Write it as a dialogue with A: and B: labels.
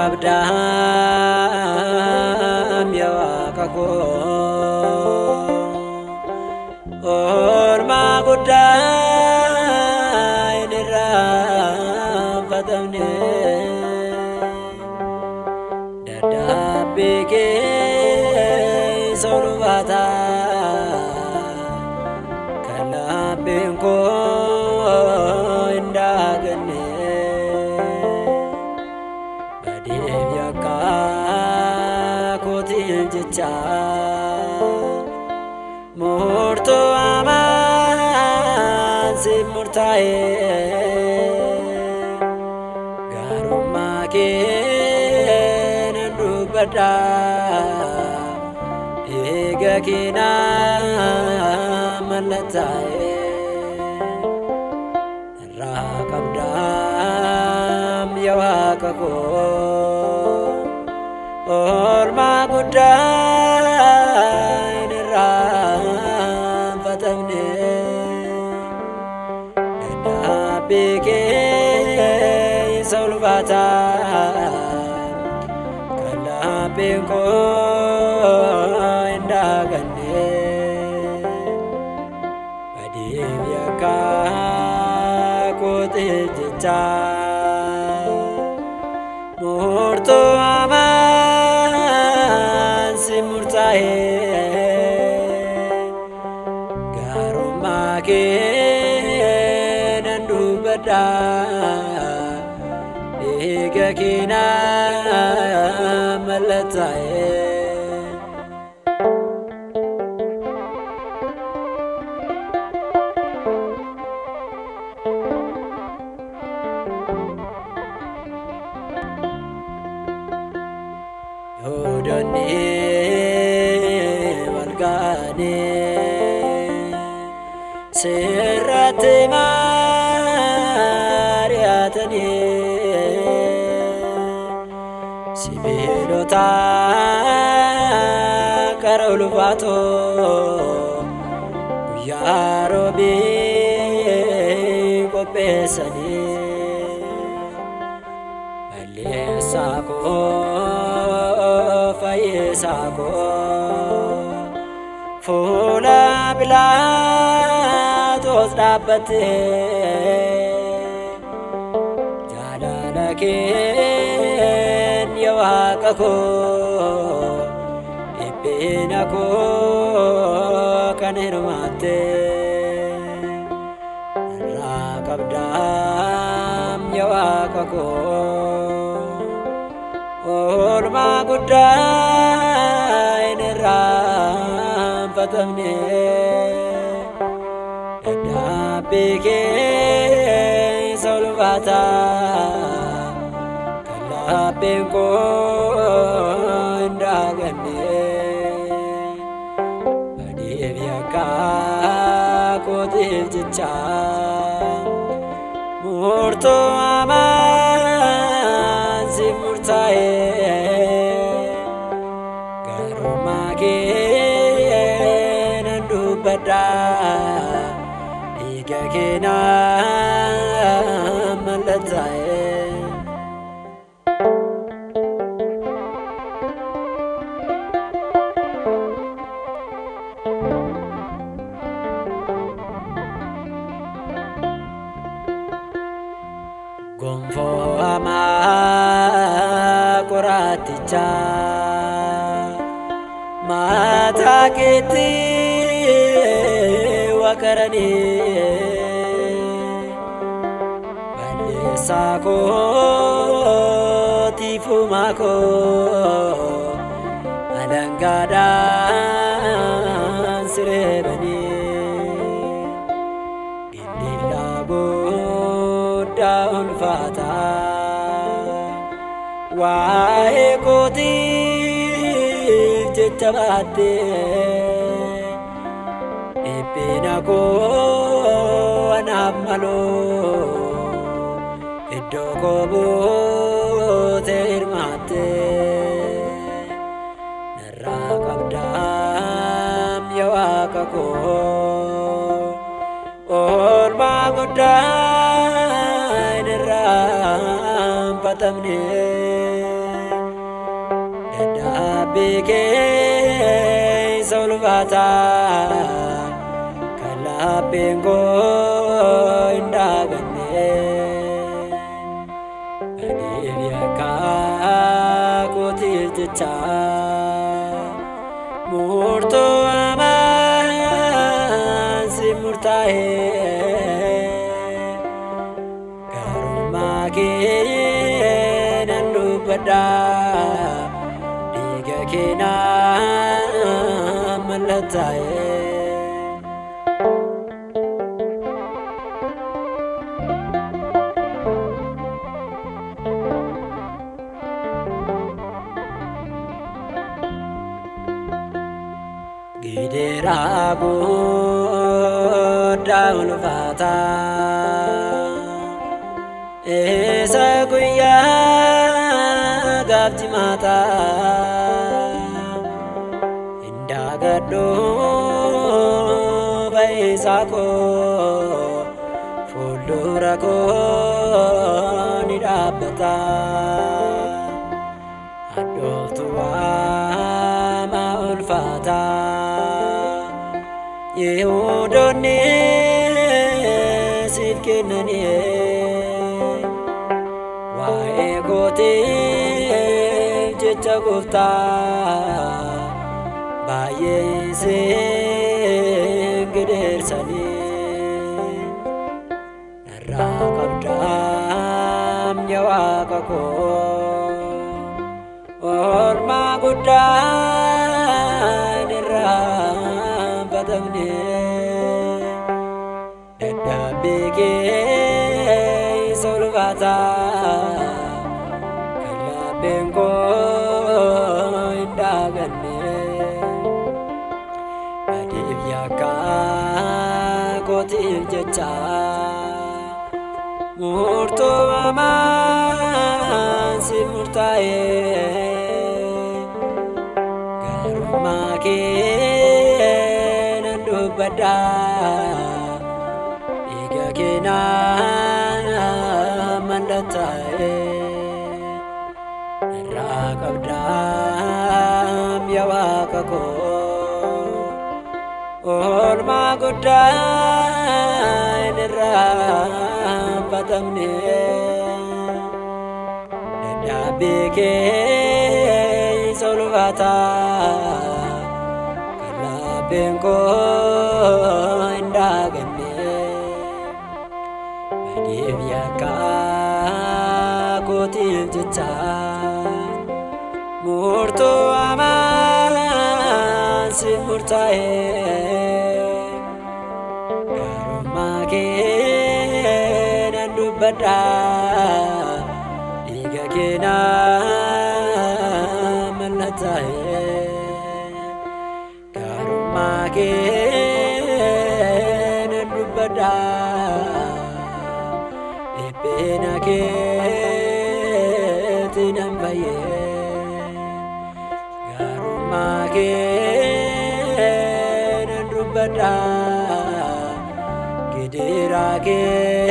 A: Qabdaam yaa Waaqa koo, oolmaa guddaa hin irraanfatamne, dadhabbii keessa ulfaataa kan lapheen koo hin daaganne. Badeef yakka kootiif jecha murtoo hamaan si murtaa'e, gaarummaa kee nan dubbadha, eega keenaa mallattaa'e. Irraa qabdaam yaa Waaqa koo, oolmaa guddaa hin irraanfatamne, dadhabbii kee isa ulfaataa kan lapheen koo hin daaganne. Badeef yakka kootiif jecha murtoo hamaan si murtaa'e, gaarummaa kee nan dubbadha, dhiiga keenaa mallattaa'e. Yihudoonni wal ga'anii sirratti mari'atanii, sibiilota qara ulfaatoo guyyaa roobii qopheessanii, balleessaa koo, fayyisaa koo, fuula Phiilaaxoos dhaabbattee jaalala keen yaa Waaqa koo dhiphina koo kan hirmaatte. Irraa qabdaam yaa Waaqa koo, oolmaa guddaa hin irraanfatamne, dadhabbii kee isa ulfaataa kan lapheen koo hin daaganne. Badeef yakka kootiif jecha murtoo hamaan si murtaa'e, gaarummaa kee nan dubbadha, dhiiga keenaa mallattaa'e. Gonfoo hamaa qoraattichaa mataa keetti waqaranii, balleessaa kootiifumaa koo alangaadhaan sireebanii, gindillaa guddaa ulfaataa waa'ee kootiif jecha baattee, dhiphina koo anaaf maloo iddoo koo buutee hirmaatte. Narraa qabdaam yaa Waaqa koo, oolmaa guddaa hin irraanfatamne. Dadhabbii kee isa ulfaataa kan lapheen koo hin daaganne. Badiif yakka kootiif jecha murtoo hamaan si murtaa'e. Gaarummaa kee nan dubbadha, dhiiga kee naan mallattaa'e. Gideeraa guddaa ulfaataa isa guyyaa gaafti maataa hin daagadhu fayyisaa koo fuuldura koo ni dhaabbata. Hadhooftu waama ulfaataa Yihuudoonni siif kennanii waa'ee kootiif jecha gooftaa baay'ee isin gideersanii. Narraa qabdaam yaa Waaqa koo, oolmaa guddaan irraanfatamne. Dadhabbii kee isa ulfaataa kan lapheen koo hin daaganne. Badiif yakka kootiif jecha murtoo hamaan si murtaa'e. Gaarummaa kee nan dubbadha, dhiiga kee naan mallattaa'e. Narraa qabdaam yaa Waaqa koo, oolmaa guddaa hin irraanfatamne. Dadhabbii kee isa ulfaataa kan lapheen koo hin daaganne. Badiif yakka kootiif jecha murtoo hamaan si murtaa'e. Gaarummaa kee nan dubbadha, dhiiga kee naan mallattaa'e. Gaarummaa kee nan dubbadha, dhiphina keetti nan fayye. Gaarummaa kee nan dubbadha, gidiraa keetti